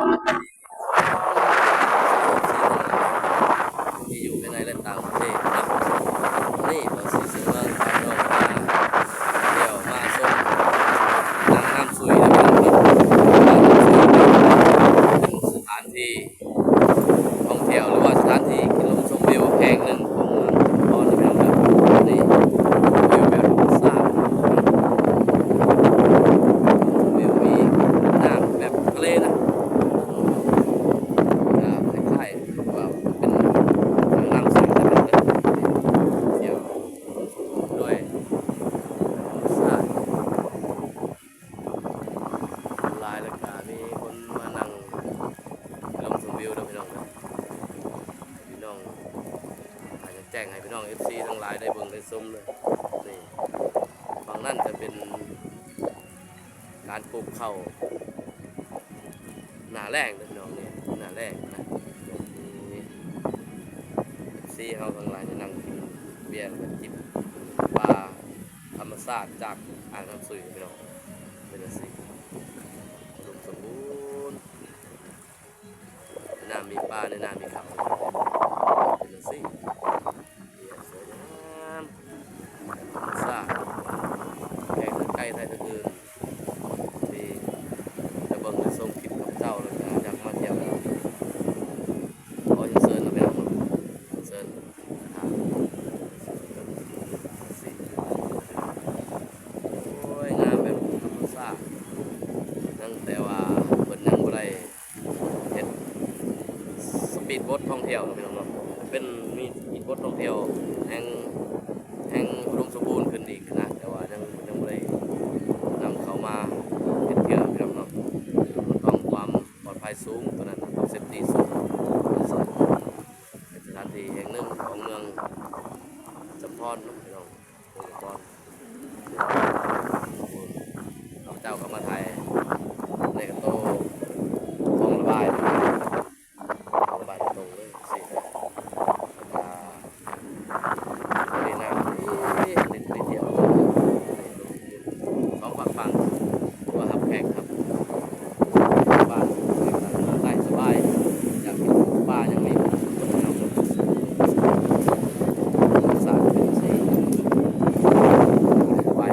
ທີ່ຢູ່ພາຍໃນ ແລະ ຕ່າງປະເທດເນາະ. ມື້ນີ້ກໍຊິເຊີນພານ້ອງມາທ່ຽວມາຊົມອ່າງນ້ຳຊຸຍນະ ເປັນສະຖານທີ່ທ່ອງທ່ຽວ ຫຼືວ່າສະຖານທີ່ກິນລົມຊົມວິວແຫ່ງໜຶ່ງຂອງເມືອງ ເປັນວິວແບບທຳມະຊາດ ວິວມີນ້ຳແບບທະເລນະ ກໍຄ້າຍໆວ່າເປັນນ້ຳໃສ ແຕ່ວ່າເປັນທຽວດ້ວຍທຳມະຊາດ. ຫຼາຍ ແລ້ວກະມີຄົນມານັ່ງລົມຊົມວິວເດີພີ່ນ້ອງເດີ. ພີ່ນ້ອງ ອາດຈະແຈ້ງໃຫ້ພີ່ນ້ອງເອັຟຊີທັງຫຼາຍໄດ້ເບິ່ງໄດ້ຊົມເດີ. ນີ້ ຝັ່ງນັ້ນຈະເປັນການປູກເຂົ້າໜ້າແລ້ງເດີພີ່ນ້ອງ ນີ້ໜ້າແລ້ງນະ. ເອັຟຊີເຮົາທັງຫຼາຍໄດ້ນັ່ງກິນເບຍ ແລ້ວກໍຈິບປາທຳມະຊາດຈາກອ່າງນ້ຳຊຸຍພີ່ນ້ອງ. ເປັນຈັ່ງຊີ້ ອຸດົມສົມບູນ ໃນນ້ຳມີປາ ໃນນ້ຳມີເຂົ້າ ເປັນຈັ່ງຊີ້ ສວຍງາມ ທຳມະຊາດ ແຂກທັງໄກໄທທັງອື່ນ ທີ່ໄດ້ເບິ່ງໄດ້ຊົມຄລິບຂ້າພະເຈົ້າ ແລ້ວກໍຢາກມາທ່ຽວ ຂໍຮຽນເຊີນເນາະ ພີ່ນ້ອງເນາະ ເຊີນ ອ່າ ໂອ້ຍ ງາມແບບທຳມະຊາດ ຍັງແຕ່ວ່າເພິ່ນຍັງບໍ່ໄດ້ເຮັດສະປີດໂບດທ່ອງທ່ຽວເນາະ ພີ່ນ້ອງເນາະ. ເປັນມີສະປີດໂບດທ່ອງທ່ຽວແຫ່ງ ແຫ່ງອຸດົມສົມບູນຂຶ້ນອີກນະ ແຕ່ວ່າຍັງ ຍັງບໍ່ໄດ້ນຳເຂົ້າມາເຮັດເທື່ອ ພີ່ນ້ອງເນາະ. ມັນຕ້ອງຄວາມປອດໄພສູງ ຕົວນັ້ນຕ້ອງເຊຟຕີສູງ. ເປັນສະຖານທີ່ແຫ່ງໜຶ່ງຂອງເມືອງຈຳພອນເນາະ ພີ່ນ້ອງ ເມືອງຈຳພອນ. ຂ້າພະເຈົ້າກໍມາຖ່າຍໃນກະໂຕ ຄອງລະບາຍ ຄອງລະບາຍຕົງເລີຍ ຊິ ອ່າ ເລນ້ຳນີ້ ເລ ເລທ່ຽວ ສອງຝັ່ງຝັ່ງ ວ່າຮັບແຂກ ຮັບ ບ້ານ ໄດ້ສະບາຍ ຢາກກິນປາຫຍັງມີໝົດ ສາດເປັນສີ່ ສະບາຍ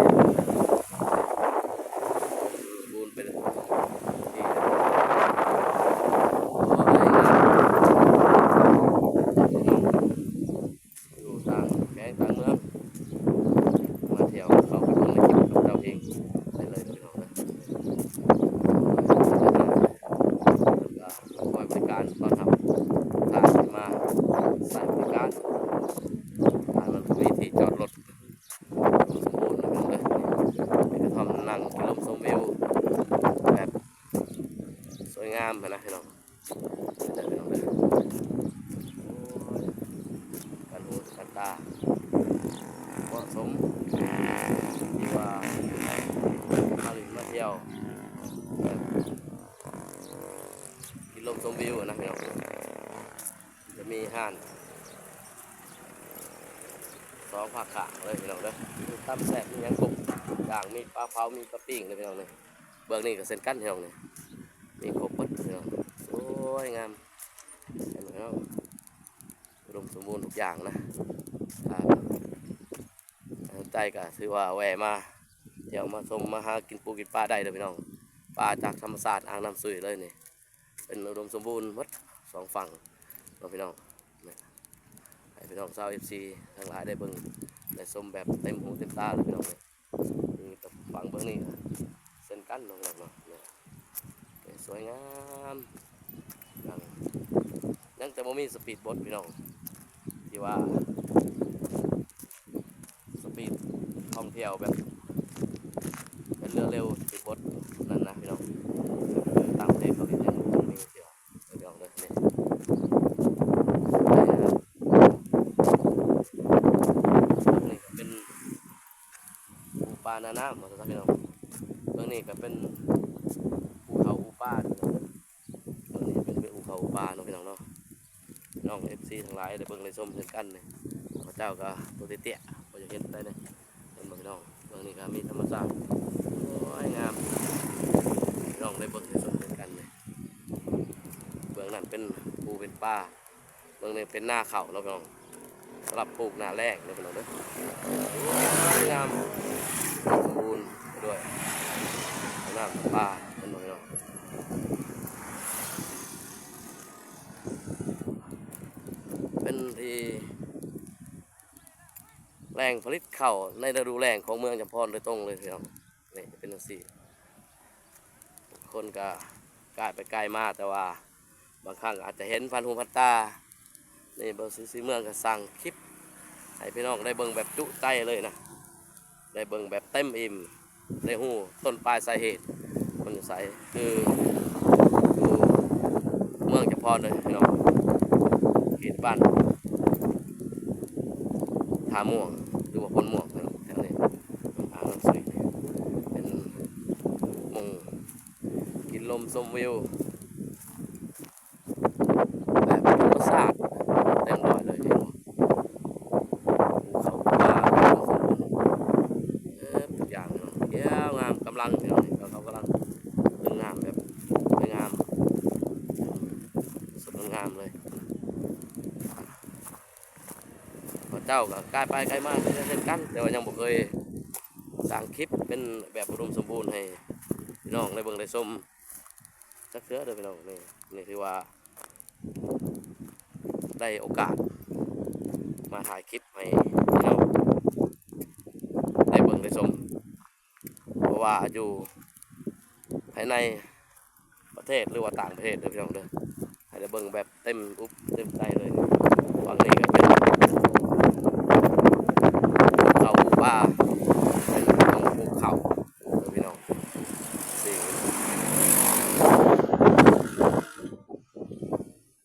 ບູນໄປເລີຍ ຢູ່ຕ່າງແຂວງຕ່າງເມືອງ ມາທ່ຽວເຂົ້າໄປເບິ່ງໃນຄລິບຂອງເຈົ້າເອງໄດ້ເລີຍເດີພີ່ນ້ອງເດີ. ແລ້ວກໍຄອຍບໍລິການຕ້ອນຮັບລູກຄ້າທີ່ມາໃຊ້ບໍລິການ ຖ້າມັນມີທີ່ຈອດລົດສົມບູນເດີພີ່ນ້ອງເດີ. ເປັນກະທ່ອມນັ່ງກິນລົມຊົມວິວແບບສວຍງາມຫັ້ນນະພີ່ນ້ອງ. ເດີພີ່ນ້ອງເດີ ໂອ້ຍ ກັນຫູກັນຕາ ເໝາະສົມທີ່ວ່າມາຫຼິ້ນມາທ່ຽວ ກິນລົມຊົມວິວນະພີ່ນ້ອງ. ຈະມີຮ້ານສອງພາກຂ້າງເລີຍພີ່ນ້ອງເດີ ມີຕຳແຊບ ມີຫຍັງຄົບຢ່າງ ມີປາເຜົາ ມີປາປີ້ງເລີຍພີ່ນ້ອງເດີ. ເບື້ອງນີ້ກໍເຊັ່ນກັນພີ່ນ້ອງເດີ ມີຄົບໝົດພີ່ນ້ອງ ສວຍງາມ ເຫັນບໍ່ພີ່ນ້ອງ ອຸດົມສົມບູນທຸກຢ່າງນະ. ຖ້າໃຜສົນໃຈກໍຖືວ່າແວ່ມາທ່ຽວມາຊົມ ມາຫາກິນປູກິນປາໄດ້ເດີພີ່ນ້ອງ. ປາຈາກທຳມະຊາດອ່າງນ້ຳຊຸຍເລີຍນີ້ ເປັນອຸດົມສົມບູນໝົດສອງຝັ່ງເນາະພີ່ນ້ອງ. ໃຫ້ພີ່ນ້ອງຊາວເອັຟຊີທັງຫຼາຍໄດ້ເບິ່ງໄດ້ຊົມແບບເຕັມຫູເຕັມຕາເລີຍພີ່ນ້ອງເອີຍ. ນີ້ກໍຝັ່ງເບື້ອງນີ້ກໍເຊັ່ນກັນເນາະພີ່ນ້ອງເນາະ ສວຍງາມ ຍັງ ຍັງແຕ່ບໍ່ມີສະປີດໂບດພີ່ນ້ອງ ທີ່ວ່າສະປີດທ່ອງທ່ຽວແບບເປັນເຮືອເລັວສະປີດໂບດນັ້ນນະພີ່ນ້ອງ. ຄືຕ່າງປະເທດເຂົາເຮັດຍັງບໍ່ມີເທື່ອ ພີ່ນ້ອງເດີ. ນີ້ ນີ້ກໍເປັນ ປູປາໜ້ານ້ຳ ວ່າຊັ້ນຊະພີ່ນ້ອງ. ເບື້ອງນີ້ກໍເປັນພູເຂົາພູປາເດີພີ່ນ້ອງເດີ ເບື້ອງນີ້ເປັນພູເຂົາພູປາເນາະພີ່ນ້ອງເນາະ. ພີ່ນ້ອງເອັຟຊີທັງຫຼາຍໄດ້ເບິ່ງໄດ້ຊົມຄືກັນນີ້ ຂ້າພະເຈົ້າກໍຕົວເຕ້ຍໆ ບໍ່ຢາກເຫັນປານໃດເດ້ ເຫັນບໍ່ພີ່ນ້ອງ. ເບື້ອງນີ້ກໍມີທຳມະຊາດ ໂອ້ຍ ງາມ ພີ່ນ້ອງໄດ້ເບິ່ງໄດ້ຊົມຄືກັນນີ້. ປູເປັນປ່າ. ເບິ່ງນີ້ເປັນນາເຂົ້າເນາະພີ່ນ້ອງ ສຳລັບປູກໜ້າແລ້ງເດີພີ່ນ້ອງເດີ. ງາມ ສົມບູນໄປດ້ວຍນ້ຳປາ ເຫັນບໍ່ພີ່ນ້ອງ? ເປັນທີ່ແຫຼ່ງຜະລິດເຂົ້າໃນລະດູແລ້ງຂອງເມືອງຈຳພອນໂດຍຕົງເລີຍພີ່ນ້ອງ. ນີ້ຈະເປັນຈັ່ງຊີ້ ຄົນກະກາຍໄປກາຍມາ ແຕ່ວ່າບາງຄັ້ງອາດຈະເຫັນຜ່ານຫູຜ່ານຕາ. ນີ້ ບ່າວສີສີເມືອງກະສ້າງຄລິບໃຫ້ພີ່ນ້ອງໄດ້ເບິ່ງແບບຈຸໃຈເລີຍນະ ໄດ້ເບິ່ງແບບເຕັມອີ່ມ ໄດ້ຮູ້ຕົ້ນປາຍສາເຫດມັນຢູ່ໃສ ຄືຢູ່ເມືອງຈຳພອນເດີພີ່ນ້ອງ ເຂດບ້ານທ່າມ່ວງ ຫຼືວ່າໂພນມ່ວງພີ່ນ້ອງ. ແຖວນີ້ ອ່າງນ້ຳສຸຍ ເປັນໝ່ອງກິນລົມຊົມວິວ ແບບທຳມະຊາດເຕັມຮ້ອຍເລີຍ ເຫັນບໍ່? ພູເຂົາ ປ່າ ອຸດົມສົມບູນ ເອີ ທຸກຢ່າງເນາະ ຂຽວງາມ ກຳລັງ ພີ່ນ້ອງ ເຂົາກຳລັງ ງາມ ແບບສວຍງາມ ສົດງົດງາມເລີຍ. ເຂົາເຈົ້າກໍກາຍໄປກາຍມາຄືກັນເຊັ່ນກັນ ແຕ່ວ່າຍັງບໍ່ເຄີຍສ້າງຄລິບເປັນແບບອຸດົມສົມບູນໃຫ້ພີ່ນ້ອງໄດ້ເບິ່ງໄດ້ຊົມ ຈັກເທື່ອເດີພີ່ນ້ອງ. ນີ້ ນີ້ຖືວ່າໄດ້ໂອກາດມາຖ່າຍຄລິບໃຫ້ພີ່ນ້ອງໄດ້ເບິ່ງໄດ້ຊົມ ເພາະວ່າຢູ່ພາຍໃນປະເທດ ຫຼືວ່າຕ່າງປະເທດເດີພີ່ນ້ອງເດີ ໃຫ້ໄດ້ເບິ່ງແບບເຕັມອົບເຕັມໃຈເລີຍ. ຝັ່ງນີ້ກໍເປັນພູເຂົາພູປ່າ ເປັນຂອງພູເຂົາເດີພີ່ນ້ອງ. ນີ້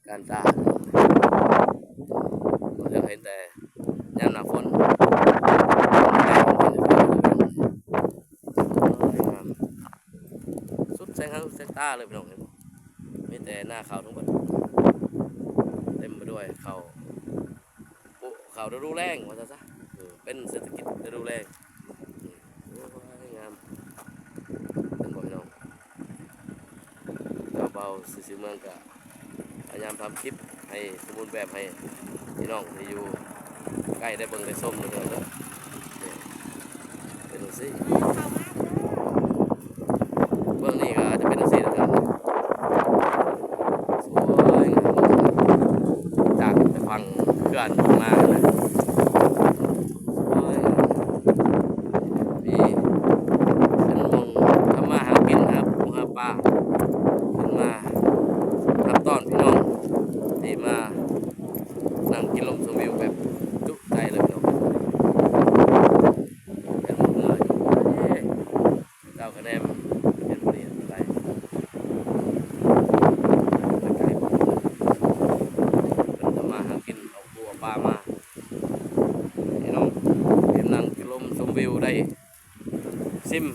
ການຕາ ບໍ່ເທື່ອເຫັນແຕ່ຍາມໜ້າຝົນ ໂອ້ຍ ງາມ ສຸດແສງຫາແສງຕາເລີຍພີ່ນ້ອງ ເຫັນບໍ່? ມີແຕ່ນາເຂົ້າທັງໝົດ ເຕັມໄປດ້ວຍເຂົ້າ ເຂົ້າລະດູແລ້ງວ່າຊັ້ນຊະ ເອີ ເປັນເສດຖະກິດລະດູແລ້ງ. ໂອ້ຍ ງາມ ເຫັນບໍ່ພີ່ນ້ອງ? ເຈົ້າບ່າວສີສີເມືອງກະພະຍາຍາມທຳຄລິບໃຫ້ສົມບູນແບບໃຫ້ພີ່ນ້ອງທີ່ຢູ່ໃກ້ໄດ້ເບິ່ງໄດ້ຊົມເດີພີ່ນ້ອງເດີ. ນີ້ ເປັນຈັ່ງຊີ້ ເບື້ອງນີ້ກໍຈະເປັນຈັ່ງຊີ້ນະ ໂອ້ຍ ຈາກແຕ່ຝັ່ງເຂື່ອນມານະ ໂອ້ຍ ມີເປັນໝ່ອງທຳມາຫາກິນ ຫາປູຫາປາ ຂຶ້ນມາຮັບຕ້ອນພີ່ນ້ອງທີ່ມານັ່ງກິນລົມຊົມວິວແບບຈຸໃຈເລີຍພີ່ນ້ອງ. ເປັນເມືອຢູ່ ເອີ ເຈົ້າຄະແນນເປັນຜູ້ນີ້ໄດ້ ໄກໆ ເພິ່ນທຳມາຫາກິນ ເອົາປູເອົາປາມາ ພີ່ນ້ອງ ເຫັນນັ່ງກິນລົມຊົມວິວ ໄດ້ຊິມ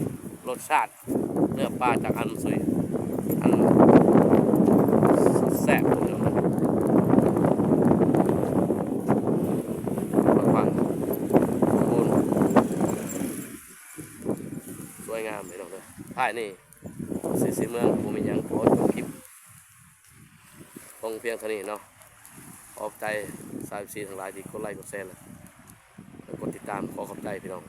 ລົດຊາດເນື້ອປາຈາກອັນສຸຍ ອັນແຊບ ພີ່ນ້ອງ ກວ້າງຂວາງ ສົມບູນ ສວຍງາມພີ່ນ້ອງເດີ. ທ້າຍນີ້ ສີສີເມືອງບໍ່ມີຫຍັງ ຂໍຈົບຄລິບລົງພຽງເທົ່ານີ້ເນາະ. ຂອບໃຈຊາວເອັຟຊີທັງຫຼາຍທີ່ກົດໄລກົດແຊ ແລະ ກົດຕິດຕາມ. ຂໍຂອບໃຈພີ່ນ້ອງ.